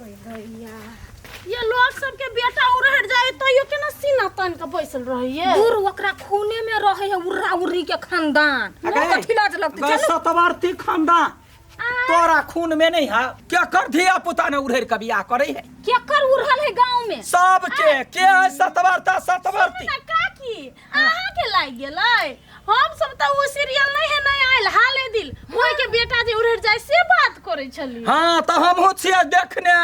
दैया ये लोग सबके बेटा उड़हट जाए तैयो केना सीना तान के बैसल रहैये। दूर ओकरा खूने में रहे है उर्रा उर्री के खानदान। अगे, कथी लाज लगतै? गए चलू। सतवर्ती खानदान तोरा खून में नहीं है क्या कर धिया पुता ने उड़ेर के बियाह करे है। केकर उड़ल है गांव में? सबके के है सतवर्ता सतवर्ती। ना काकी अहाँ के लागि गेलै, हम सब तऽ ओ सीरियल नहीं है नहीं आयल हाले दिल ओहि के बेटा जे उड़ेर जाय से बात करै छली। हाँ तो हमहू छियै देखने,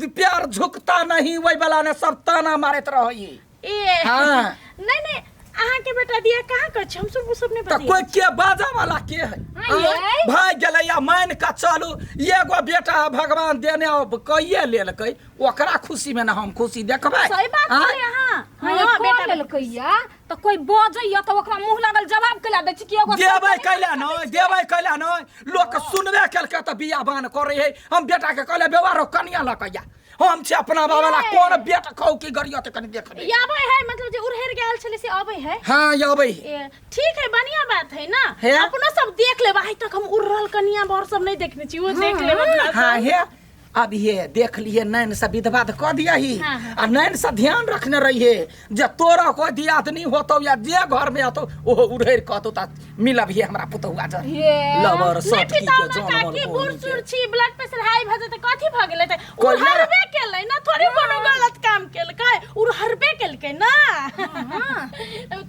प्यार झुकता नहीं वही वाला ने सब ताना मारैत रहै। ए हाँ। नहीं नहीं अहाँ के बेटा दिया कहाँ कर छी हम सब ओ सब नहीं तो बतिया। कोई के बाजा वाला के है? हाँ, ये। भाई गेलै या मान के चलू एगो बेटा है भगवान देने अब कहिए लेलकै ओकरा खुशी में ना हम खुशी देखबै। सही बात आँय? कहले अहाँ। हाँ, ये हाँ, कह बेटा लेलकै या तऽ कोई बजैया तऽ ओकरा मुँह लागल जवाब कैला दै छी कि एगो देबै कैला नहि, देबै कैला नहि, लोक सुनबे केलकै तऽ बियाह बान करै है। हम बेटा के कहले बेवा रो कनिया लऽ के या, हम छी अपना बाबा ला कोन बेट खाऊ की गरियत कनी देख ले। आबै है मतलब जे उड़हेर गेल छलै से अबै है। हाँ अबै है। ए, ठीक है बढ़िया बात है ना। हे? अपनो सब देख लेब, आइ तक हम उड़ल कनिया बर सब नहीं देखने छी, वो देख लेब अपना सब। हाँ हे अब ये देख लिए नैन से विधवा कह दिया ही। हाँ, हाँ। आ नैन से ध्यान रखने रहिए जे तोरा कोई दियाद नहीं होतो या जे घर में आतो ओहो उड़ेर कहतो ता मिलब ही हमरा पुतहुआ जर ये। लवर नहीं सट की पिता के ना जनमल काकी कोनी बूढ़ के। सूढ़ छी, ब्लड प्रेशर हाई भ जेतै कथी भ गेलै त कोई ना। उड़हरबे केलै ना, थोड़ी कोनो गलत काम केलकै, उड़हरबे केलकै ना।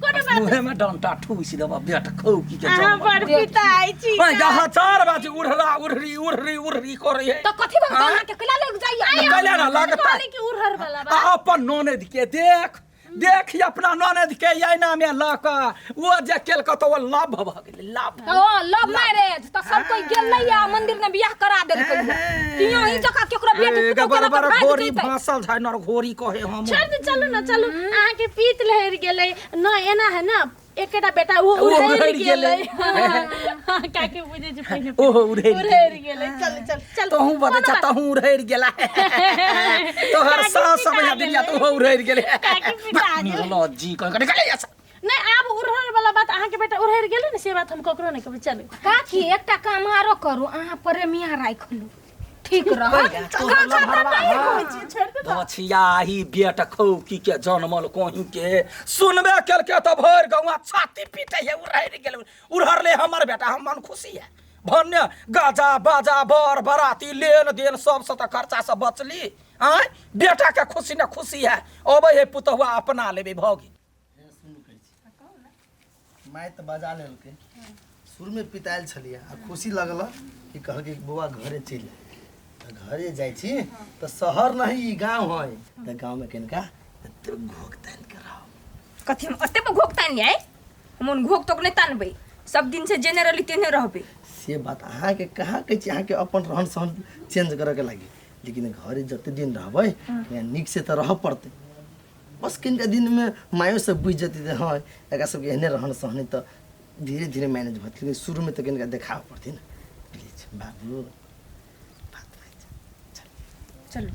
कोनो बात मुहे में डंटा ठूस देबा बेट खौकी के अहाँ जनमल। बड़ पिताई छी। ओए, जहाँ 4 बजे उड़ला उड़री उड़री उड़री करे है। तऽ कथी भऽ गेलै? हाँ? अहाँके कैला लग जाइया? कैला ना लगता। कहली कि उड़हर वाला आ बात। अपन ननद के देख देख अपना ननद के ऐना में लऽ कऽ ओ जे केलक तऽ ओ लव भऽ गेलै लव। ओ लव मैरिज तऽ सब कोई गेलै आ मंदिर में बियाह करा देलकै। तियो ई जगह केकरो बेटी ए, पुतोह बड़ केलक बड़ तऽ भागि घोड़ी जैतै। भासल छै नर घोड़ी कहे हम। छोड़ दे, चलू ना चलू, अहाँ के पीत लहर गेलै न, एना है ना एकेटा बेटा ओहो ओहो उड़ेर उड़ेर गेलै। गेलै। हाँ, काकी बुझे छै पहिने ओहो उड़ेर उड़ेर गेलै। चल चल चल तोहू बदे कोनो छ बात तोहू उड़ेर गेला। तोहर काकी सास पिटा सब दिया गेलै। तो ओहो उड़ेर गेलै। काकी पिटा गेलै। लज्जी कह के निकले ऐसा। नहीं आब उड़हर वाला बात अहाँ के बेटा उड़ेर गेलै ने से बात हम ककरो नहीं कहबै। चलू काकी एकटा काम आरो करू, अहाँ प्रेमिया राखि लू ठीक रहत। दछियाही बेट खौकी के जनमल कोही के सुनबे केलकै तऽ भरि गौआ छाती पीटे है उड़हर गेल उड़हरले हमर बेटा हम मन खुशी है भन्ने गाजा बाजा बर बराती लेन देन सब से तऽ खर्चा से बचली। आँय बेटा के खुशी ने खुशी है अबै है पुतहुआ अपना लेबै भऽ गेल। सुनू कहै छी माय तऽ बजा लेलकै, शुरूमे पितायल छलियै आ खुशी लगल कि कहलकै बौआ घरे चलि आ। तऽ घरे जाइ छी तऽ शहर नहीं ई गाँव है तऽ गाँवमे कनिका एते घोघ तानि के रहब। कथी हम एते पर घोघ तानि आइ? हम ओन घोघ तोघ नहि तानबै, सब दिन से जेने रहली तेने रहबै। से बात अहाँके कहाँ कहै छी, अहाँके अपन रहन सहन चेंज करऽके लागि, लेकिन घरे जते दिन रहबै नीक से तऽ रहऽ पड़तै। बस कनिका दिनमे मायो सब बुझि जेतै जे हँ एकरा सबके एहने रहन सहन है तऽ धीरे धीरे मैनेज भऽ जेतै, लेकिन शुरूमे तऽ कनिका देखाबऽ पड़तै ने। प्लीज बाबू बात चल चलू।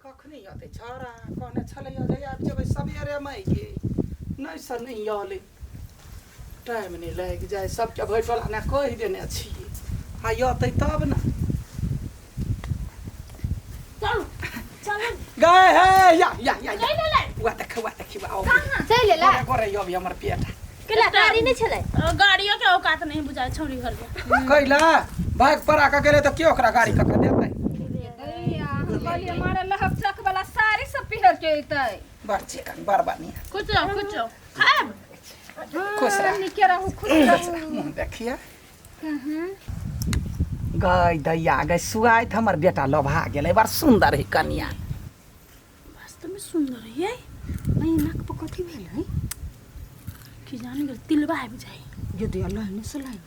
कखनी अतै छौड़ा? कहने छलैया जे आबि जेबै सबेरे मायके, नहि से नहि अलै, टाइम नहि लागि जाय, सबके भरि टोला ने कहि देने छियै, आ अतै तब ने। चलू चलू गए हे या या या चलि एलै। वा देख वा देखी वा चलि एलै। गोरे गोरे अभी हमर पेट केला गाड़ी नहि छलै? गाड़ियो के औकात नहीं बुझाय छौड़ी घर के। कैला बाइक पर आके गेलै तऽ के ओकरा गाड़ी कऽ के देतै? हम कहलियै मारे लहब चक वाला साड़ी सब पहिर के अयतै। बड़ चिकन बड़ बढ़िया। खुश रहो खुश रहो खायब। खुश रह। नीके रहू खुश रहू। मुँह देखिए गई दैया गई सुआइत हमर बेटा लोभा गेलै, बड़ सुंदर है कनिया। वास्तव में सुंदर है। नहीं नाक पर कथी भेल है? की जान गेल तिलबा है बुझाई। यदि अल्लाह ने सुलाई।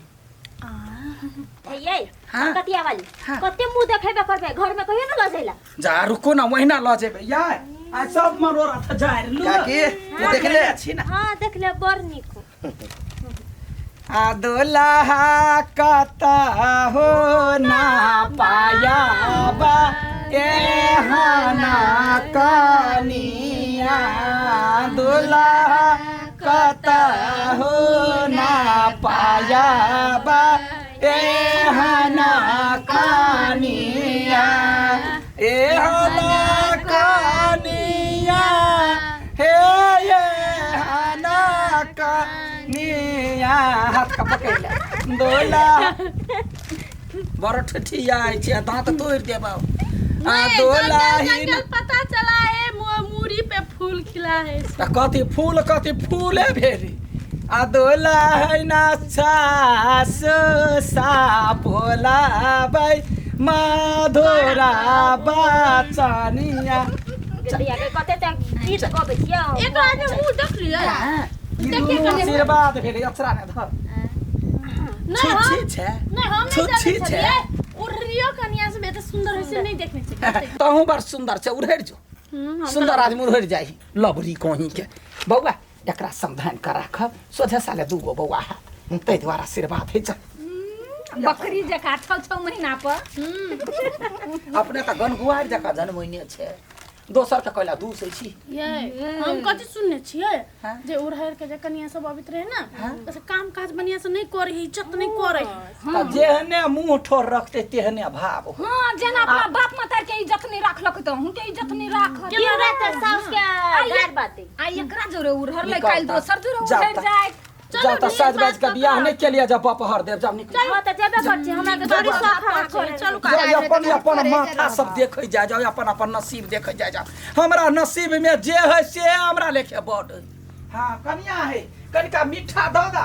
ये हाँ। कतिया वाली हाँ। कते मुंह देखेबे करबे घर में कहियो न लजैला। जा रुको ना वहिना ल जेबै यार, आ सब मरोड़ा जाय लू। काकी देखले छी ना? हां देखले बड़ नीक। आ दुल्हा कता हो ना पाया बा एहना कनिया, दुल्हा कता हो ना पाया बा एहना कनिया। हाथ का पकड़ ले दोला बड़ ठिठिया छै दांत तोड़ देबौ आ नहीं, दोला जंगल ही जंगल पता चला है मूरी पे फूल खिला है। त कथी फूल कथी फूले भेली आ दोला है ना सासु सा बोलाबै माधोरा बचनिया। दैया के कते त गीत गबै छियै। एक आदमी मुंह देख लियै। ई दुनू आशीर्वाद भेलै अक्षरा ने धर। नहीं हम छी छै। नहीं हम नहीं छुच्छी जानै छै। छलियै। उर्रियो कनिया से एते सुंदर होइ से नहीं देखने छियै। तहूँ बड़ सुंदर छै उड़हरि जो। सुंदर आदमी उड़हरि जाइ लबरी कहीं के बौआ एकरा समधान कर राखब सोझे साले दूगो बौआ है ताहि दुआरे आशीर्वाद होइ छै। बकरी जकाँ 6-6 महीना पर अपने तऽ गनगुआरि जकाँ जनमैने छै दोसर के कैला दूसै छी। ये हम कथी सुनने छियै जे उड़हर के जे कनिया सब अबैत रहे ना से काम काज बढ़िया से नहीं करे इज्जत नहीं करे। तऽ जेहने मुँह ठोर रखतै तेहने भाव। हाँ जेना अपना बाप माता के इज्जत नहीं राखलक तऽ हुनके इज्जत नहीं राखत। केना रहतै साउस के गार बाते। आ एकरा जोरे उड़हर लै काल्हि दोसर जोरे उड़हर जाय। जाओ तऽ साज बाज के बियाह नहीं केलियै जब बपहर देव जाओ निकल। हां तऽ जेबे करै छी हमरा के बड़ी शौक है। चलू जाओ अपन अपन माथा सब देखै जाय जाओ अपन अपन नसीब देखै जाय जाओ। हमरा नसीब में जे है से हमरा लेखे बड। हाँ कनिया है कनिका मीठा दऽ दा।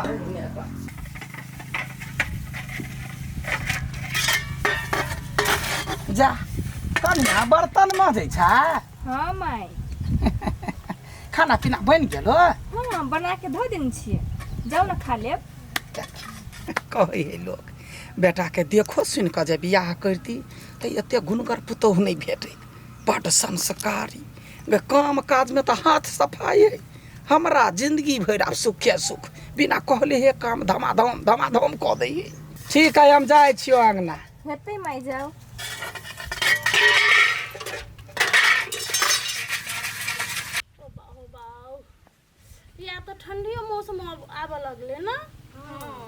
जा कनिया बर्तन मजै छै। हाँ माय खाना पीना बनि गेलो? हाँ बना के धो देने छियै, जाउ ने खा लेब। कहै है लोक बेटा के देखो सुनि कऽ जे बियाह करती तऽ एते गुणगर पुतोहु नहि भेटैत बड्ड संस्कारी गे काम काजमे तऽ हाथ सफाइ है। हमरा जिंदगी भरि आब सुखे सुख बिना कहले हे काम धमाधम धमाधम कऽ दै है। ठीक है हम जाइ छियौ अङ्गना। हेतै माय जाउ। या तऽ ठंडियो मौसम आबऽ लगले ना।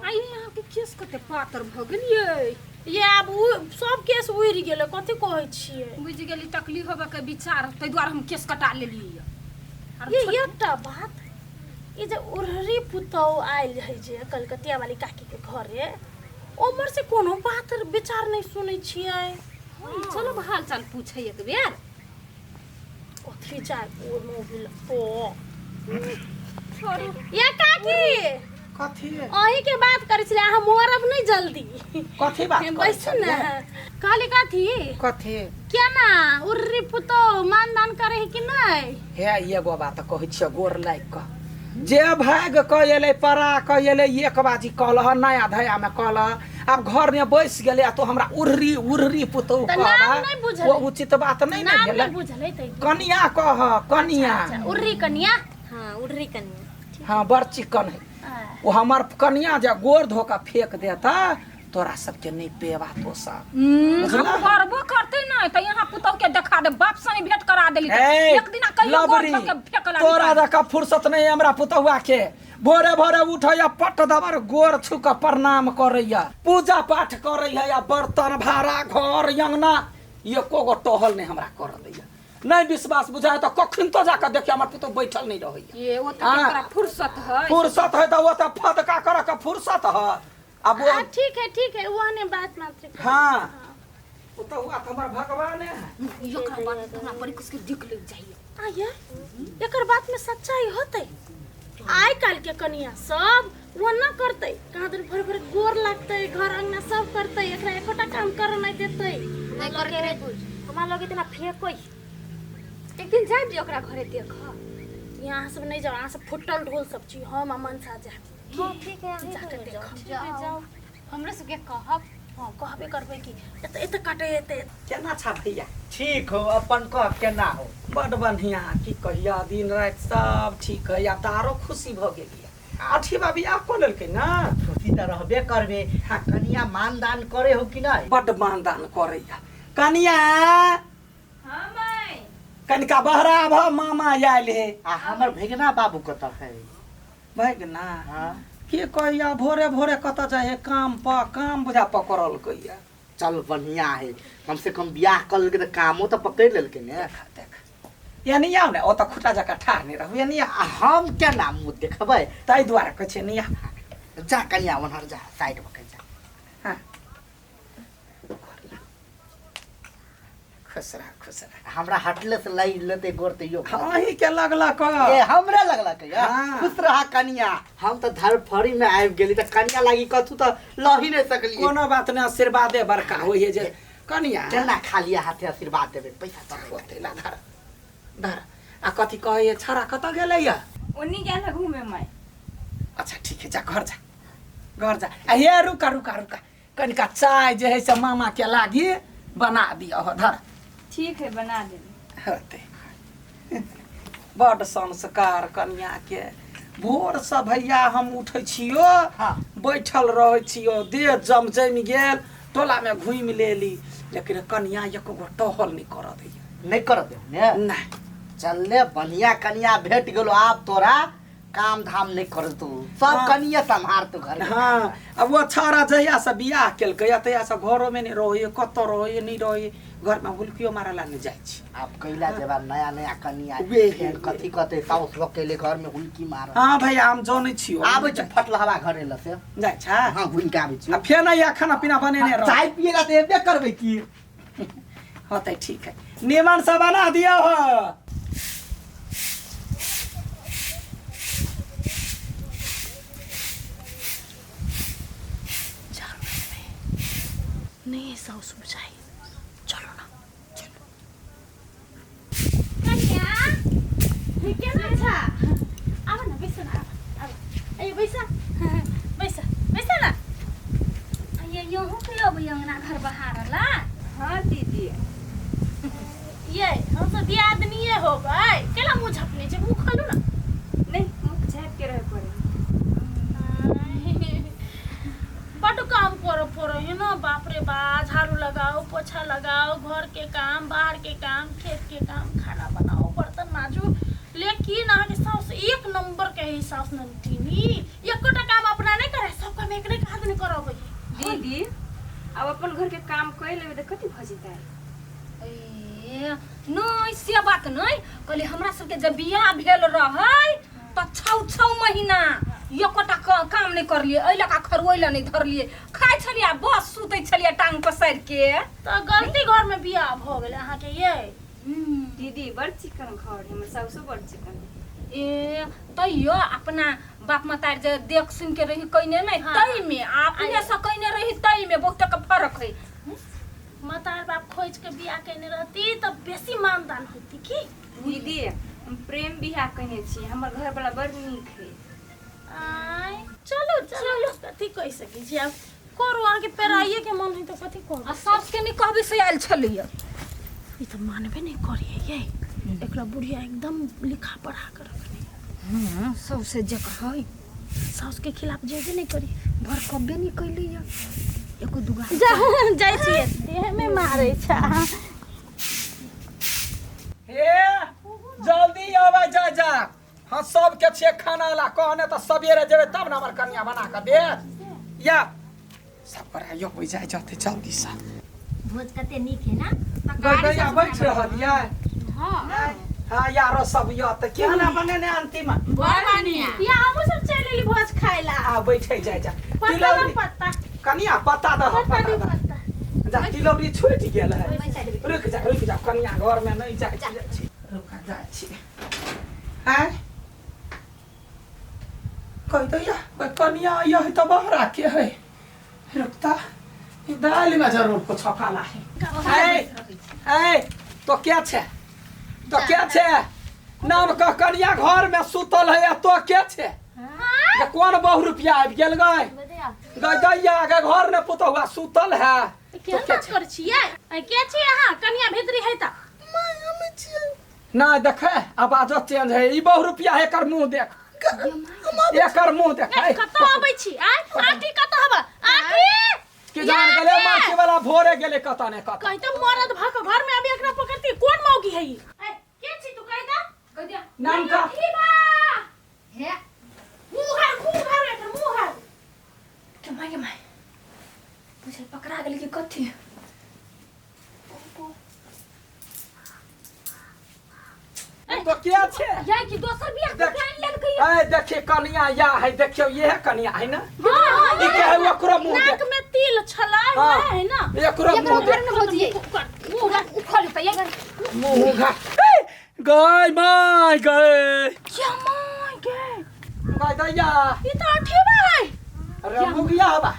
आ ये अहाँके केस कते पातर भऽ गेलियै। ये आब सब केस उड़ि गेलै कथी कहै छियै। बुझि गेली टकली होबऽ के विचार ताहि दुआरे हम केस कटा लेलियै। ये एकटा बात ई जे उड़हरी पुतहु आयल है जे कलकतिया वाली काकी के घरे उमर से कोनो बात विचार नहीं सुनै छियै। चलो हाल चाल पूछै एक बेर। कथी चाय ओ मोबिल ओ ये काकी कथी अहीं के बात करै छलै अहाँ मरब नहीं जल्दी। कथी बात बैसू ने कहली कथी कथी केना उर्री पुतहु मानदान करे है कि नहीं? हे एगो बात कहै छियै गोर लागि कऽ जे भाग कऽ एलै परा कऽ एलै एक बाजी कहलह नया धया में कहलह आब घर में बैस गेलै आ तो हमरा उर्री उर्री पुतहु कहलह वो उचित बात नहीं ने भेलै। कनिया कह कनिया उर्री कनिया। हां उर्री कनिया। हाँ बड़ चिकन है वो हमर कनिया जे गोर धोका फेंक देता तोरा सबके नहीं पेवा तो सब करबो करते ना त यहाँ पुतहु के देखा दे बाप संगे भेंट करा देली एक दिन कहियो गोर धोके फेंक ला। तोरा जका फुर्सत नहीं हमरा पुतहुआ के भोरे भोरे उठैया पट दबर गोर छू के प्रणाम करैया पूजा पाठ करैया या बर्तन भाड़ा घर अंगना एको गो टहल नहीं हमरा कर दैया। नहीं विश्वास बुझाए तो कखन तो जाकर देखिए हमर पुतहु बैठल नहीं रहैया। ये ओ त एकरा फुर्सत है फुर्सत है त ओ त फदका कर के फुर्सत है अब वो ठीक है ठीक है वो ने बात मात्र। हाँ वो तो हुआ तो हमार भगवान है। एकरा बात हमरा पर कुछ के देख ले जाइए। आ ये एकर बात में सच्चाई होतै। आइ काल के कनिया सब वो न करतै कहाँ दिन भर भर गोर लगतै घर अंगना सब करतै एकरा एकोटा काम कर नहीं देतै। नहीं करके हमरा लगे इतना फेंको एक दिन जाइब जे ओकरा घरे देख। यहाँ सब नहीं जाओ यहाँ सब फुटल ढोल सब छी हम आ मनसा जाब। हां ठीक है जाके देख जाओ हमरा सबके कहब। हां कहबे करबै कि एते एते काटे एते केना छा भैया? ठीक हो अपन कह केना हो? बड बढ़िया की कहिया दिन राति सब ठीक है। आब तऽ आरो खुशी भऽ गेलियै। अठी बा बियाह कऽ लेलकै ना? खुशी तऽ रहबे करबे। हाँ कनिया मानदान करे हो कि नहीं? बड मानदान करैया कनिया। हां माय कनिका बहरा भ मामा आयल हे। आ हमर भगना बाबू कतऽ है? भगना? हाँ के कहिया भोरे भोरे कतऽ जाइ है काम पर काम बुझा पकड़ल कहिया। चल बढ़िया है कम से कम बियाह कर लेलकै तऽ कामो तऽ पकड़ लेलकै ने। देख यानी आउ ने ओतऽ खुटा जकाँ ठाढ़ नहि रहू यानी हम केना मुँह देखबै ताहि दुआरे कहै छियै नहीं। जा कनिया ओनहर जा साइड भऽ के जा। हाँ, खुश रह, खुश रह। हमरा हटले से लागि लेते गोर तैयो। अहीं के लगलक। ए हमरे लगलक या। हाँ। खुश रहा कनिया। हम तऽ धरफड़ी में आबि गेली तऽ कनिया लागी कथू तऽ लही नहि सकलियै। कोनो बात नहि, आशीर्वादे बड़का होइ है जे कनिया। केना खाली हाथे आशीर्वाद देबै, पैसा तऽ होतै ला, धर धर। आ कथी कहै छड़ा कतऽ गेलै या? ओन्नी गेल है घूमे माय। अच्छा ठीक है, जा घर जा, घर जा। आ हे रुका रुका रुका, कनिका चाय जे है से मामा के लागी बना दिअ हो, धर। ठीक है, बना देबै। होतै। बड संस्कार कनिया के। भोर से भैया हम उठै छियो, हाँ। बैठल रहै छियो, देह जम जमि गेल, टोला में घुमि लेली, लेकिन कनिया एको गो टहल नहीं करऽ दैया। नहीं करऽ देब ने? नहीं। चल ले बढ़िया कनिया भेट गेलो, आब तोरा काम धाम नहीं कर तू, सब हाँ। कनिया संभार तू घर में। हाँ, अब वो छौड़ा जहिया से बियाह केलकै या तहिया से घरो में नहीं रहै, कतऽ रहै नहीं रहै, घर में हुलकियो मारे ला नहीं जाइ छी। आप कैला जेबा नया नया कनिया वे। फेर कथी कहते साउस लोग के घर में हुलकी मार। हाँ भैया हम जनै छियो। आबै छी फटलहवा घर एला से। जाइ छा? हाँ, घुमि के आबै छी। आ फेर नहीं खाना पीना बनेने रह। चाय पिए ला तऽ एबे करबै की? हाँ तऽ ठीक है, निमन से बना दियौ हो। नहीं साउस बुझाई, चलो ना चलो। कन्या केना छा? आब ना बैस ना, आब आब, ए बैस बैस बैस ना। ये यहूँ के अबै अंगना घर बहारला। हाँ दीदी। ये हम सब दियादनीये हो गए, केला मुँह झपने छे, मुँह खोलू ना। नहीं, मुँह झाँप के रहे पड़े। बड काम करे पड़े है ना, बाप रे बा, झाड़ू लगाओ, पोछा लगाओ, घर के काम, बाहर के काम, खेत के काम, खाना बनाओ, बर्तन माजू। लेकिन अहाँ के साउस एक नंबर के है साउस ननटीनी, एकोटा काम अपना नहीं करे, सब काम एकरे के हाथ में करबै। दीदी अब अपन घर के काम कर लेबै तऽ कथी भऽ जेतै? ए नहीं से बात नहीं, कहली हमरा सबके जब बियाह भेल रहै तऽ 6-6 महीना एकोटा काम नहीं करलिए, एहि लऽ कऽ खरुआइ लए नहीं धरलिए, खाइ छलियै आ बस सुतै छलियै टांग पसारि के। तऽ गलती घर में बियाह भऽ गेलै अहाँ के ये। दीदी बड़ चिकन घर है, हमर साउसो बड़ चिकन। ए तैयो अपना बाप मतार जे देख सुन के रही कइने नहीं, हाँ। तै में अपने से कइने रही तै में बहुत के फर्क है। मतार बाप खोज के बियाह कइने रहती तऽ बेसी मानदान होती की? दीदी हम प्रेम बियाह कइने छी, हमर घर वाला बड़ नीक है। आय चलो चलो, कथी कहि सकै छी आब, करू अहाँ के पेराइए के मन है तऽ कथी कहू। आ साउस के नहीं कहबी से आयल छलैया। ई तऽ मानबे नहीं करिए ये, एकरा बुढ़िया एकदम लिखा पढ़ा कर रखने। हाँ, साउस जे कहै साउस के खिलाफ जेबे नहीं करी, भर कबे नहीं कैली या एको दुगा। जा जाइ छियै, देह में मारै छा। हे जल्दी आबै जा जा, हम सब के छियै खाना ला, कहने तऽ सबेरे जेबै तब ने हमर कनिया बना कऽ देत। या सब करा यो होइ जाइ जते जल्दी से। भोज कते नीक है ना? गैया बैठ रहल यै। हाँ। हाँ यारो सब यो तऽ केना बनेने अंतिम? बड़ बढ़िया। या हमहूँ सब चलि एली भोज खाइ ला। आ बैठे जाइ जा। पत्ता तिलौरी पत्ता। कनिया पत्ता दह, पत्ता पत्ता दी, दह। पत्ता। जा तिलौरी छूटि गेल है। रुक जा रुक जा, कनिया घर में नहीं जाइ छी। रुक जाइ छी। आय कहि दैया कनिया यह तऽ बहरा के है। रुकता दालि में जरूर कुछ काला है। ए ए तो क्या छे, तो क्या छे? नाम कह कनिया घर में सुतल है, तो क्या छे? जे कोन बहु रुपया आबि गेल गए? गए दैया के घर में पुतहुआ सुतल है। केहन बात करै छियै? ए के छी अहाँ? कनिया भीतरी है तऽ। ना देखे आवाजो चेंज है, ई बहु रुपया है, एकर मुंह देख, एकर मुंह देख। कतऽ अबै छी? आय आटी कतऽ हबा? आटी के जान गेले मारके वाला भोरे गेले कतऽ ने कतऽ। कहि तऽ मरद भऽ कऽ घर में अभी एकरा पकड़ती कोन मौगी है ई? ए के छी तू कहि तऽ? कहि दिया। नाम का? हे मुंह हार, मुंह हार एकर मुंह हार। के my के my बुझल पकड़ा गेल कि कथी? तो के छे ये कि दोसर बियाह देख। के आनि लेलकै ए देखिए कनिया या है देखियो ये है कनिया है ना हां ई के है ओकरो मुंह नाक देख में तिल छला हाँ। है ना एकरो मुंह घर देख में भौजी मुंह उखड़ त ये मुंह घा ए, गय my गय क्या my गे गय दैया ई त अठेबा है अरे मुगिया हबा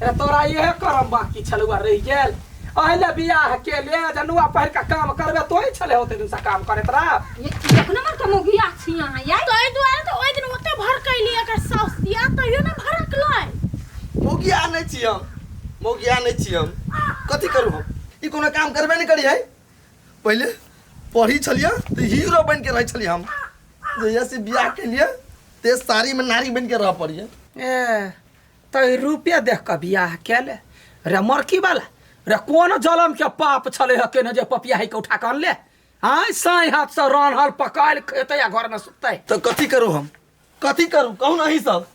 अरे तोरा इहे करम बाकी छलुआ रहि गेल अहिले बियाह के ले जनुआ पहिर के काम करबे तोही छले होते दिन से काम करैत रह ये एक नंबर के मुगिया छी अहाँ ये तो एहि दुआरे तऽ ओहि दिन ओते भड़कैली एकर साउस दिया तैयो ने भड़कलै मौगिया नहि छी हम मौगिया नहि छी हम कथी करू हम ई कोनो काम करबे नहि करी है पहिले पढ़ी छलियै तऽ हीरो बनि के रहै छलियै हम जहिया से बियाह केलियै ते साड़ीमे नारी बनि के रहऽ पड़ियै ए तऽ रुपये देख कऽ बियाह केले रे मरकी वाला रे कोन जलम के पाप छले ह केने जे पपिया के उठा कऽ अनले आय साई हाथ से रान्हल पकायल खेतै आ घर में सुततै तऽ कथी करू हम कथी करू कहू ने अहीं सब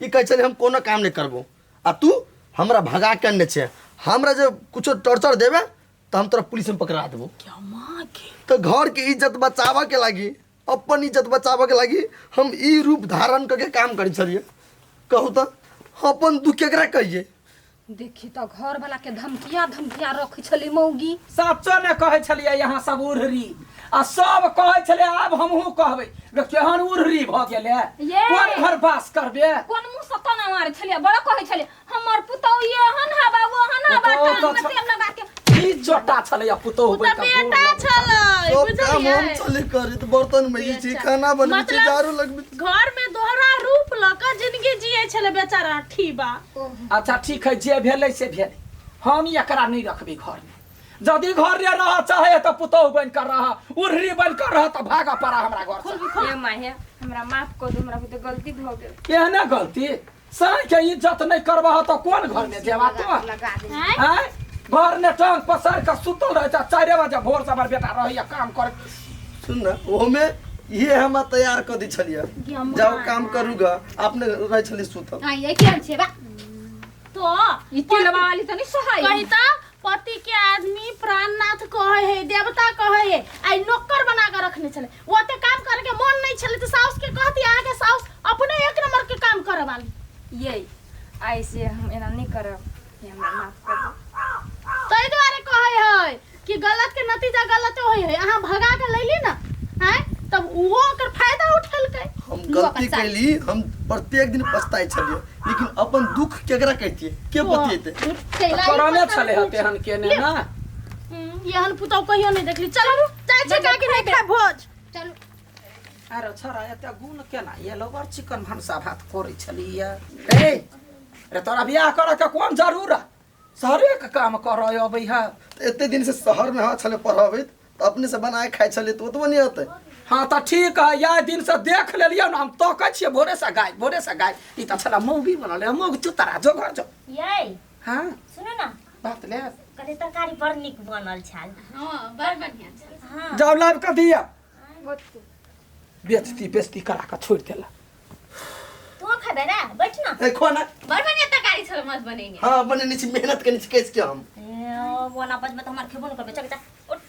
ई कहै छलै हम कोनो काम नहि करबो आ तू हमरा भगा के अनने छै हमरा जे कुछो टॉर्चर देबे तऽ हम तोरा पुलिस में पकड़ा देबो क्या माँ के तऽ घर के इज्जत बचाबऽ के लागी अपन इज्जत बचाबऽ के लागी हम ई रूप धारण करके काम करै छलियै कहू तऽ अपन दुख केकरा कहियै देखी तऽ घर वाला के धमकिया धमकिया रखै छलै मौगी सचो ने कहै छलियै यहाँ सब उड़री आ सब कहै छलै आब हमहूँ कहबै गे केहन उड़री भऽ गेलै ये। कोन घर बास करबे कोन मुँह से तना मारे छलियै बड़ा कहै छलियै हमर पुतहु एहन हवा ओहन हवा पुतहु टांग तऽ में तेल लगा के की चोटा छलै पुतोहु ओ तऽ बेटा छलै सब काम हम बुझलियै छलै करैत बर्तन मजै छी खाना बनबै छी मतलब झाड़ू लगबै छी घर में दोहरा रूप लऽ कऽ जिंदगी जिए छलै बेचारा ठीबा अच्छा ठीक है जे भेलै से भेलै हम एकरा नहि रखबै घरमे यदि घर रे रह चाहे तऽ पुतोहु बनि कऽ रह उर्री बनि कऽ रह तऽ भागऽ पड़ा हमरा घर से हे माय हे हमरा माफ कऽ दू हमरा बुते गलती भऽ गेल एहने गलती साँइ के इज्जत नहि करबह तऽ कोन घरमे जेबा तो लगा दे आँय? आँय घर ने टांग पसारि कऽ सुतल रहै छै 4 बजे भोर से हमर बेटा रहैया काम कर सुन ना ओहोमे इहे हमरा तैयार कऽ दै छलियै जाओ काम करूगा अपने रहै छलियै सुतल आ ये केहन छै बा तो ई तेलवा वाली तऽ नहि सोहाइ कही तऽ पति के आदमी प्राणनाथ कहे है देवता कहे है आई नौकर बना के रखने छले ओते काम करे के मन नहीं छले तो साउस के कहती अहाँ के साउस अपने एक नंबर के काम करे वाली ये ऐसे हम एना नहीं करब ये हमरा माफ कर दू ताहि दुआरे कहे है कि गलत के नतीजा गलत होय है अहाँ भगा के लैली ना आँय तब ओहो ओकर फायदा उठेलकै हम गलती कैली हम प्रत्येक दिन पछताइ छलियै लेकिन अपन दुख केकरा कहितियै के बतियेतै करने छले हते हन केने ना एहन पुतहु कहियो नहीं देखली चलू जाइ छी काकी नहीं खाय भोज चलू अरे छोरा एते गुण केना ये लोग और चिकन भनसा भात करै छलियै ए रे तोरा बियाह करे के कोन जरूरत शहरे के काम करऽ अबै है तऽ एते दिन से शहरमे हँ छलै पढ़बैत तऽ अपने से बनाए खाइ छलियै तऽ ओतबो नहि अतै हाँ तऽ ठीक है इएह दिन से देख लेलियै ने हम तकै छियै भोरे से गाय भोरे से गाय ई तऽ छला मौगी बनल है मौग चुतरा जो घर जो यै हाँ सुनू ने बात ले कहलियै तरकारी बड़ नीक बनल छल हां बड़ बढ़िया छै हँ जाउ लाबि कऽ दिअ बेचती बेचती करा कऽ छोड़ि देला तू खेबै ने बैठ ना ए खो ना बड़ बढ़िया तरकारी छल मस्त बनेने हाँ बनेने छी मेहनत केने छी कैस के हम ए ओना बजबै तऽ हमर खेबो नहि करबै चल जा उठ